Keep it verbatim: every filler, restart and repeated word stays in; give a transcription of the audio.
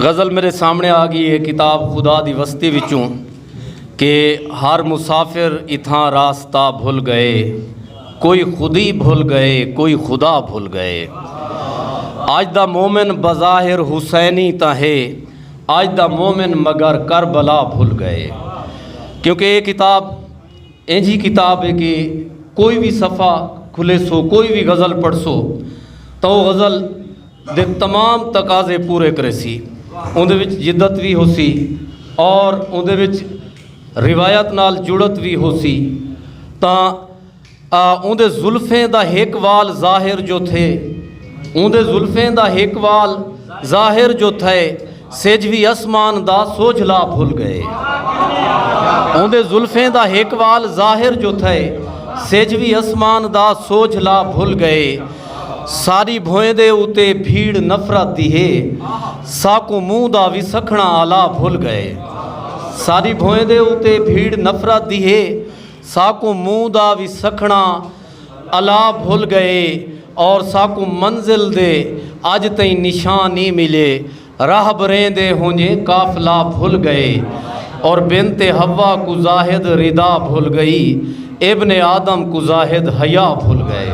غزل میرے سامنے آ گئی ہے کتاب خدا دی وستی وچوں کہ ہر مسافر اتھاں راستہ بھل گئے، کوئی خودی بھل گئے، کوئی خدا بھل گئے۔ اج دا مومن بظاہر حسینی تاں ہے، اج دا مومن مگر کربلا بھل گئے۔ کیونکہ یہ کتاب اینجھی کتاب ہے کہ کوئی بھی صفحہ کھلے سو، کوئی بھی غزل پڑھ سو، تو وہ غزل دے تمام تقاضے پورے کرے سی۔ اون دے وچ جدت بھی ہو سی اور اون دے وچ روایت نال جڑت بھی ہو سی۔ تاں آ، اون دے زلفیں دا ہک وال ظاہر جو تھے، اون دے زلفیں دا ہک وال ظاہر جو تھے، سج وی اسمان دا سوجھلا بھل گئے۔ اون دے زلفیں دا ہک وال ظاہر جو تھئے، سج وی اسمان دا سوجھلا بھل گئے۔ ساری بھوئیں دے اتے بھیڑ نفرت دی ہے، ساکوں منہ دا وی سکھنا آلا بھل گئے۔ ساری بھوئیں دے اتے بھیڑ نفرت دی ہے، ساکوں منہ دا وی سکھنا الا بھل گئے، اور ساکوں منزل دے اج تئیں نشان نی ملے۔ راہبریں دے ہونجے قافلہ بھل گئے، اور بنت حوا کوں زاہد ردا بھل گئی، ابن آدم کوں زاہد حیا بھل گئے۔